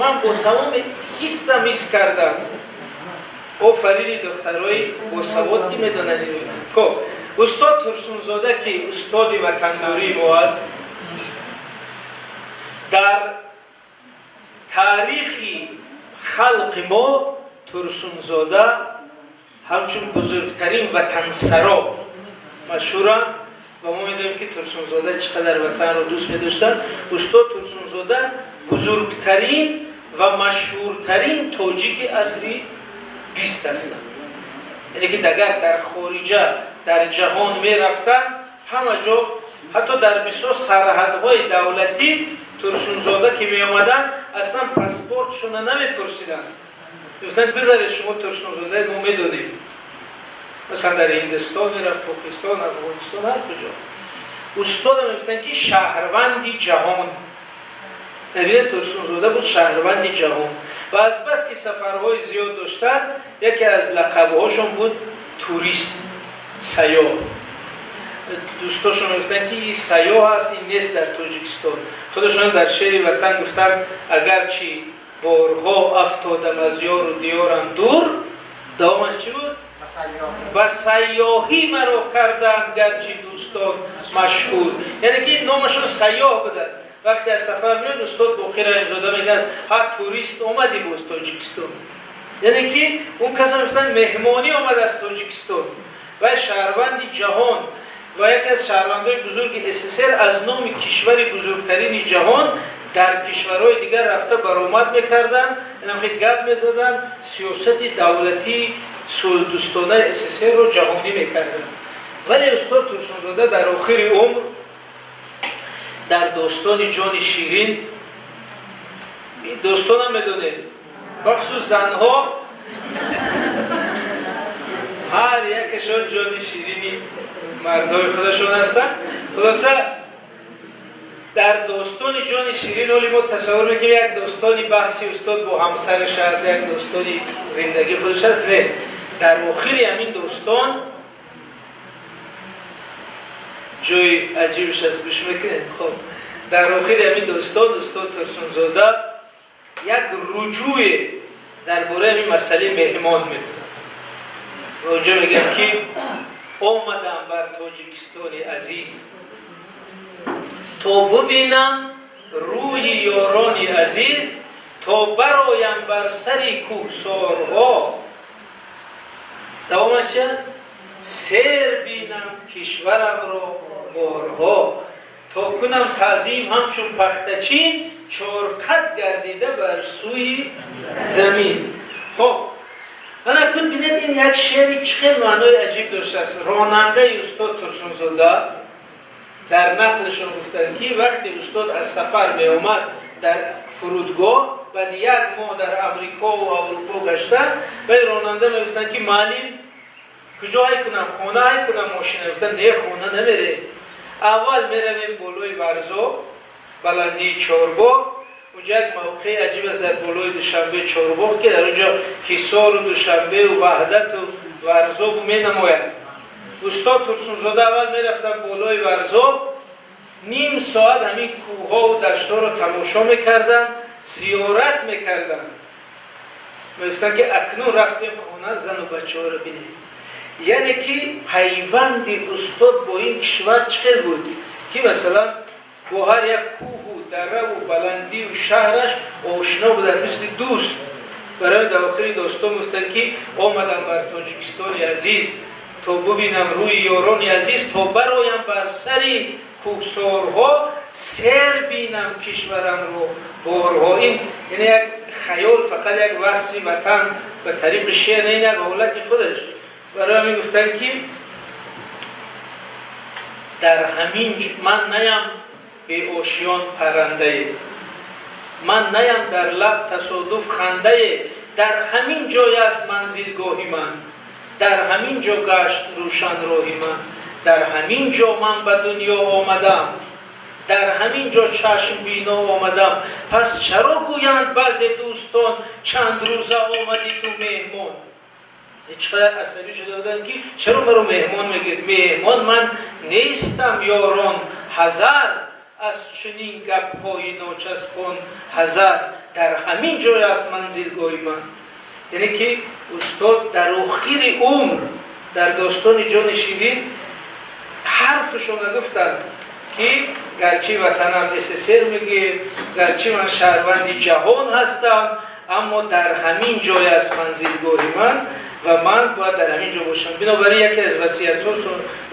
Ман бо тамоми ҳиссам ҳис кардам. Офарини духтарои босавод, ки медонанд. Хуб, устод Турсунзода, ки устоди ватандории мо аст, дар таърихи халқи мо Турсунзода ҳамчун бузургтарин ватансаро машҳуранд ва мо медонем, ки Турсунзода чӣ қадар ватанро дӯст медоштанд. Устод Турсунзода бузургтарин ва машҳуртарин тоҷики асри 20 ҳастанд. Яъне ки дагар дар хориҷа, дар ҷаҳон мерафтанд, ҳама ҷо, ҳатто дар бисёр сарҳадҳои давлатӣ Турсунзода ки меомаданд, аслан паспортшона намепурсиданд, мегуфтанд: «Гузаред, шумо Турсунзодаед, мо медонем». Масалан, дар Ҳиндустон мерафт, Покистон, Афғонистон, ҳар куҷо, устода мегуфтанд, ки шаҳрванди ҷаҳон. Набинед, Турсунзода буд шаҳрванди ҷаҳон ва азбас ки сафарҳои зиёд доштанд, яке аз лақабҳошон буд турист, сайёҳ. Дӯстошон мегуфтанд, ки ин сайёҳ аст, ин нест дар Тоҷикистон. Худошон дар шеъри «Ватан» гуфтанд: «Агарчи борҳо афтодам аз ёру диёрам дур», давомаш чӣ буд? «Ба сайёҳӣ маро карданд гарчи дӯстон машҳур». Яъне ки номашон сайёҳ будааст. Вақте аз сафар меояд, устод Боқир Раҳимзода мегӯяд: «Ҳа, турист омадӣ боз Тоҷикистон». Яъне ки он каса мегуфтанд, меҳмонӣ омад аз Тоҷикистон ва шаҳрванди ҷаҳон ва яке аз шаҳрвандои бузурги СССР, аз номи кишвари бузургтарини ҷаҳон дар кишварҳои дигар рафта баромад мекарданд, гап мезаданд, сиёсати давлатии сулҳдӯстонаи СССРро ҷаҳонӣ мекарданд. Вале устод Турсунзода дар охири умр дар достони «Ҷони ширин», ин достонам медонед, бахусус занҳо, ҳар якашон ҷони ширини мардои худашон ҳастанд. Хулоса, дар достони «Ҷони ширин», ҳоли мо тасаввур мекунем, як достони баҳси устод бо ҳамсараш аст, як достони зиндагии худаш аст. Не, дар охири ҳамин достон ҷои аҷибш аст, гӯш мекунем. Хоб, дар охири ҳамин достон устод Турсунзода як руҷӯе дар бораи ҳамин масъалаи меҳмон мекунад ва онҷо мегӯяд, ки омадам бар Тоҷикистони азиз, то бубинам рӯи ёрони азиз, то бароям бар сари кӯҳсорҳо. Давомаш чи аст? Сер бинам кишварамро борҳо, то кунам таъзим ҳамчун пахтачин, чорқад гардида бар сӯи замин. Хоб, ана кун, бинед, ин як шеъри чӣ хел маънои аҷиб доштааст. Ронандаи устод Турсунзода дар нақлшон гуфтанд, ки вақте устод аз сафар меомад, дар фурудгоҳ, баъди як моҳ дар Амрикову Аврупо гаштан, вай ронанда мегуфтанд, ки маълим, куҷо ай кунам, хона ай кунам мошина? Гуфтанд: «Не, хона намере, аввал меравем болои Варзоб, баландии Чорбоғ». Унҷо як мавқеи аҷиб аст дар болои Душанбе, Чорбоғ, ки дар унҷо Ҳисору Душанбеу Ваҳдату Варзобу менамояд. Устод Турсунзода аввал мерафтанд болои Варзоб, ним соат ҳамин кӯҳҳову даштҳоро тамошо мекарданд, зиёрат мекарданд, мегуфтанд, ки акнун рафтем хона, зану бачаҳоро бинем. Яъне ки пайванди устод бо ин кишвар чӣ хел буд, ки масалан бо ҳар як кӯҳу дараву баландию шаҳраш ошно буданд, мисли дӯст. Барои дар охири достон гуфтанд, ки омадам бар Тоҷикистони азиз, то бубинам рӯи ёрони азиз, то бароям бар сари кӯҳсорҳо, сер бинам кишварамро борҳо. Ин яъне як хаёл, фақат як васфи ватан ба тариқи шеър, ин як ҳолати худаш. Барои ҳамин гуфтанд, ки дар ҳамин ман наям беошён паррандае, ман наям дар лаб тасодуф хандае, дар ҳамин ҷой аст манзилгоҳи ман, дар ҳамин ҷо гашт рӯшан роҳи ман, дар ҳамин ҷо ман ба дунё омадам, дар ҳамин ҷо чашм бино омадам. Пас чаро гӯянд баъзе дӯстон: «Чанд рӯза омадӣ ту меҳмон»? Чӣ қадар асабӣ шуда буданд, ки чаро маро меҳмон мегӯед? Меҳмон ман нестам, ёрон, ҳазар аз чунин гапҳои ночаспон, ҳазар. Дар ҳамин ҷой аст манзилгоҳи ман. Яъне ки устод дар охири умр дар достони ҷони ширин ҳарфшона гуфтанд, ки гарчи ватанам СССР мегӯем, гарчи ман шаҳрванди ҷаҳон ҳастам, аммо дар ҳамин ҷой аст манзилгоҳи ман ва ман бояд дар ҳамин ҷо бошам. Бинобар ин яке аз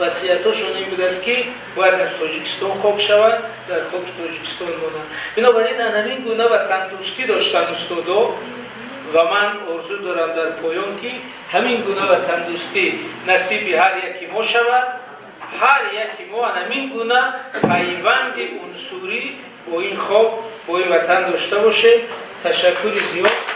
васиятҳошон ин будааст, ки бояд дар Тоҷикистон хок шавад, дар хоки Тоҷикистон монад. Бинобар ин ҳамин гуна ватандӯстӣ доштанд устодо ва ман орзу дорам дар поён, ки ҳамин гуна ватандӯстӣ насиби ҳар яки мо шавад, ҳар яки мо ҳамин гуна пайванди унсурӣ бо ин хок, бо ин ватан дошта бошем. Ташаккури зиёд.